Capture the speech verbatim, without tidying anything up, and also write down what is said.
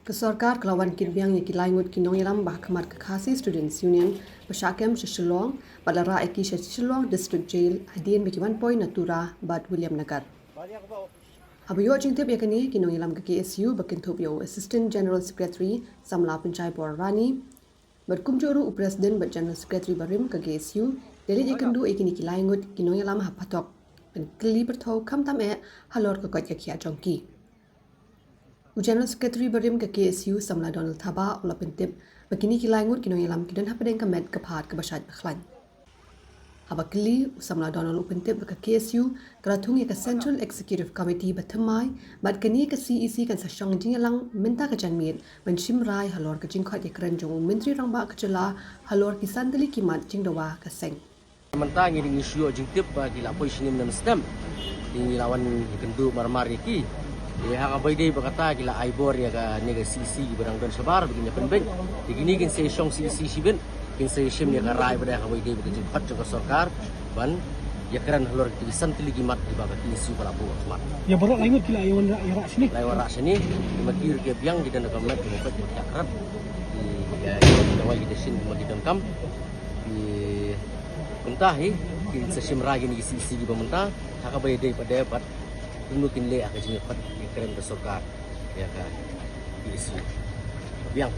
Ka sorkar ka la wan kit biang ïa ki lai ngut ki nongïalam ba ha khmat ka Khasi Students Union ba shah kem sha Shillong bad la rah ïa ki sha Shillong District Jail hadien ba ki wan poi na Tura bad Williamnagar. Haba ïoh jingtip ïa kane, ki nongïalam ka K S U ba kynthup ïa u Assistant General Secretary Samla Pynshai Borrani bad kumjuh ruh u President bad General Secretary barim ka K S U, da leit ïakynduh ïa kine ki lai ngut ki nongïalam ha phatok ban kylli pyrthew khamtam eh halor ka koit ka khiah jong ki. U General Secretary barim ka K S U Samla Donald Thabah u la pyntip ba kine ki lai ngut ki nongïalam ki don hapdeng ka met ka phad kaba shait ba khlaiñ. Haba kylli, u Samla Donald u pyntip ba ka K S U ka la thung ïa ka Central Executive Committee ba thymmai bad kane ka C E C kan sa shong jingïalang mynta ka janmiet ban shim rai halor ka jingkhot ïakren jong u Myntri Rangbah ka jylla halor ki san tylli ki mat jingdawa ka seng. Mynta ngi dang shu ïoh jingtip ba ki la poi shane mynne mynstep. Te ngi la wan ïakynduh marmar ïa ki. Te ha kaba ïadei bad kata ki la ai bor ïa kane ka C E C kiba dang don shabar ba kin ïa pynbeit. Te kine kin sa shong C E C shibit, kin sa shim ïa ka rai bad ha kaba ïadei bad ka jingkhot jong ka sorkar ban ïakren halor ki san tylli ki mat kiba ka C E C ka la buh khmat. Ïa baroh lai ngut ki la ïa wanrah, ïa rah shane. La ïa wanrah shane, ki ma ki ruh ki biang ki don ha ka met, ki ma ki ruh ki ïa krap. Ki, ïa, ïa, ïa, ki dawai ki dashin, ki ma ki donkam. Ki, kumta hi, kin sa shim rai kine ki C E C kiba mynta, ha kaba ïadei pat de bad kumno kin leh ha ka jingïakhot ïakren ka sorkar ïa ka C E C. Biang.